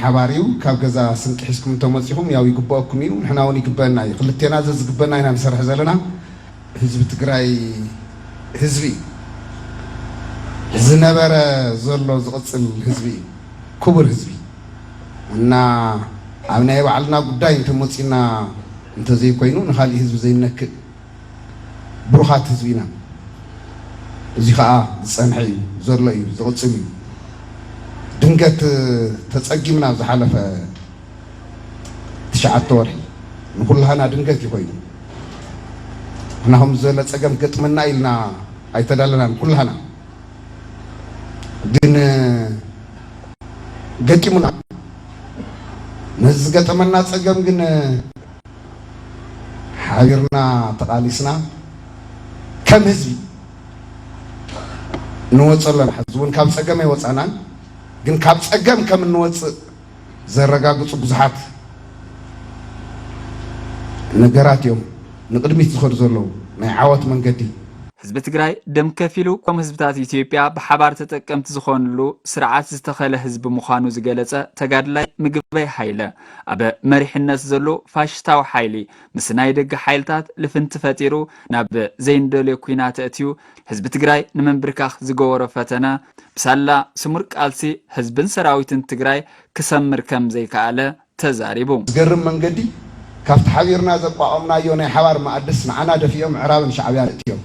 ሓባር እዩ። ካብ ገዛ ስንቂ ሒዝኩም እንተመፂኹም ያው ይግበአኩም እዩ፣ ንሕና እውን ይግበአና እዩ። ክልቴና ዘዝግበና ኢና ንሰርሕ ዘለና። ህዝቢ ትግራይ ህዝቢ እዩ። ዝነበረ ዘሎ ዝቕፅል ህዝቢ እዩ። ክቡር ህዝቢ እና ኣብ ናይ ባዕልና ጉዳይ እንተመፂና እንተዘይኮይኑ ንኻሊእ ህዝቢ ዘይነክእ ብሩኻት ህዝቢ ኢና። እዚ ከዓ ዝፀንሐ እዩ፣ ዘሎ እዩ፣ ዝቕፅል እዩ። ድንገት ተፀጊምና ኣብ ዝሓለፈ ትሽዓተ ወርሒ ንኩላህና ድንገት እዩ ኮይኑ። ንሕና ከም ዝበለ ፀገም ክገጥመና ኢልና ኣይተዳለናን ኩላህና። ግን ገጢሙና። ነዚ ዝገጠመና ፀገም ግን ሓቢርና ተቓሊስና ከም ህዝቢ ንወፅእ ኣለና። ሕዚ እውን ካብ ፀገም ኣይወፃናን፣ ግን ካብ ፀገም ከም እንወፅእ ዘረጋግፁ ብዙሓት ነገራት እዮም ንቕድሚት ዝኸዱ ዘለዉ ናይ ዓወት መንገዲ። ህዝቢ ትግራይ ደም ከፊሉ ከም ህዝብታት ኢትዮጵያ ብሓባር ተጠቀምቲ ዝኾንሉ ስርዓት ዝተኸለ ህዝቢ ምዃኑ ዝገለጸ ተጋድላይ ምግበይ ሃይለ፣ ኣብ መሪሕነት ዘሎ ፋሽስታዊ ሓይሊ ምስ ናይ ደገ ሓይልታት ልፍንቲ ፈጢሩ ናብ ዘይንደልዮ ኲናት ኣእትዩ ህዝቢ ትግራይ ንምንብርካኽ ዝገበሮ ፈተነ ብሳላ ስሙር ቃልሲ ህዝብን ሰራዊትን ትግራይ ክሰምር ከም ዘይከኣለ ተዛሪቡ። ዝገርም መንገዲ ካብቲ ሓቢርና ዘቋቖምናዮ ናይ ሓባር መኣድስ ንዓና ደፊኦም ምዕራብን ሻዕብያን ኣእትዮም።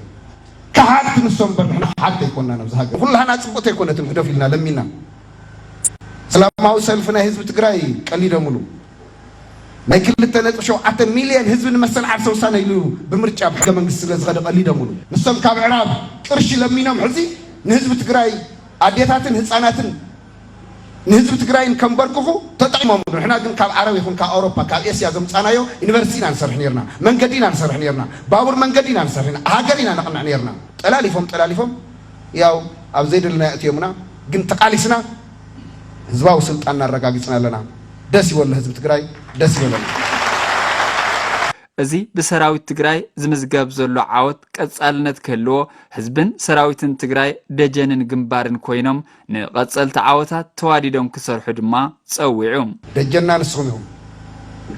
ከሓድቲ ንሶም እምበር ንሕና ከሓድቲ ኣይኮንና። ነብዚ ሃገር ኩላህና ፅብቕቲ ኣይኮነትን ግደፍ ኢልና ለሚና። ሰላማዊ ሰልፊ ናይ ህዝቢ ትግራይ ቀሊዶምሉ። ናይ ክልተ ነጥቢ ሸውዓተ ሚልዮን ህዝቢ ንመሰል ዓርሰ ውሳነ ኢሉ ብምርጫ ብሕገ መንግስቲ ስለ ዝኸደ ቀሊዶምሉ። ንሶም ካብ ዕራብ ቅርሺ ለሚኖም ሕዚ ንህዝቢ ትግራይ ኣዴታትን ህፃናትን ንህዝቢ ትግራይን ከንበርክኹ ተጠቂሞም። ንሕና ግን ካብ ዓረብ ይኹን ካብ ኣውሮፓ ካብ ኤስያ ዘምፃናዮ ዩኒቨርሲቲ ኢና ንሰርሕ ነርና፣ መንገዲ ኢና ንሰርሕ ነርና፣ ባቡር መንገዲ ኢና ንሰርሕ ነርና፣ ሃገር ኢና ነቕንዕ ነርና። ጠላሊፎም ጠላሊፎም ያው ኣብ ዘይደለና ኣእትዮምና፣ ግን ተቃሊስና ህዝባዊ ስልጣንና ኣረጋጊፅና ኣለና። ደስ ይበሎ ህዝቢ ትግራይ፣ ደስ ይበለና። እዚ ብሰራዊት ትግራይ ዝምዝገብ ዘሎ ዓወት ቀፃልነት ክህልዎ ህዝብን ሰራዊትን ትግራይ ደጀንን ግንባርን ኮይኖም ንቐፀልቲ ዓወታት ተዋዲዶም ክሰርሑ ድማ ፀዊዑ። ደጀንና ንስኹም ኢኹም፣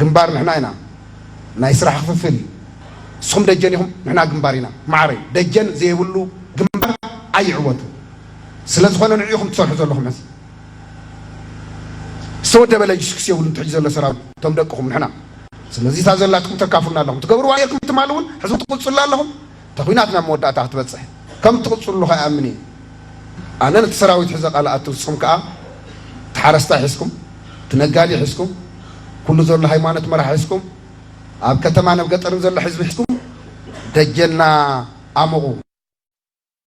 ግንባር ንሕና ኢና። ናይ ስራሕ ክፍፍል እዩ። ንስኹም ደጀን ኢኹም፣ ንሕና ግንባር ኢና። ማዕረይ ደጀን ዘይብሉ ግንባር ኣይዕወትን። ስለ ዝኾነ ንዑ ኢኹም ትሰርሑ ዘለኹም ሕዚ ዝተወደበ ሎጂስቲክስ የብሉን ትሕጂ ዘሎ ሰራዊት እቶም ደቅኹም ንሕና። ስለዚ እታ ዘላትኩም ተካፍሉና ኣለኹም፣ ትገብርዋ ነርኩም ትማሊ እውን ሕዚ ትቕፅሉ ኣለኹም። እታ ኲናት ናብ መወዳእታ ክትበፅሕ ከም ትቕፅሉ ከይኣምን እየ። ኣነ ነቲ ሰራዊት ሕዘ ቃል ኣቱ ንስኹም ከዓ እቲ ሓረስታይ ሒዝኩም እቲ ነጋዴ ሒዝኩም ኩሉ ዘሎ ሃይማኖት መራሕ ሒዝኩም ኣብ ከተማ ናብ ገጠርን ዘሎ ሕዝቢ ሒዝኩም ደጀና ኣሙቑ።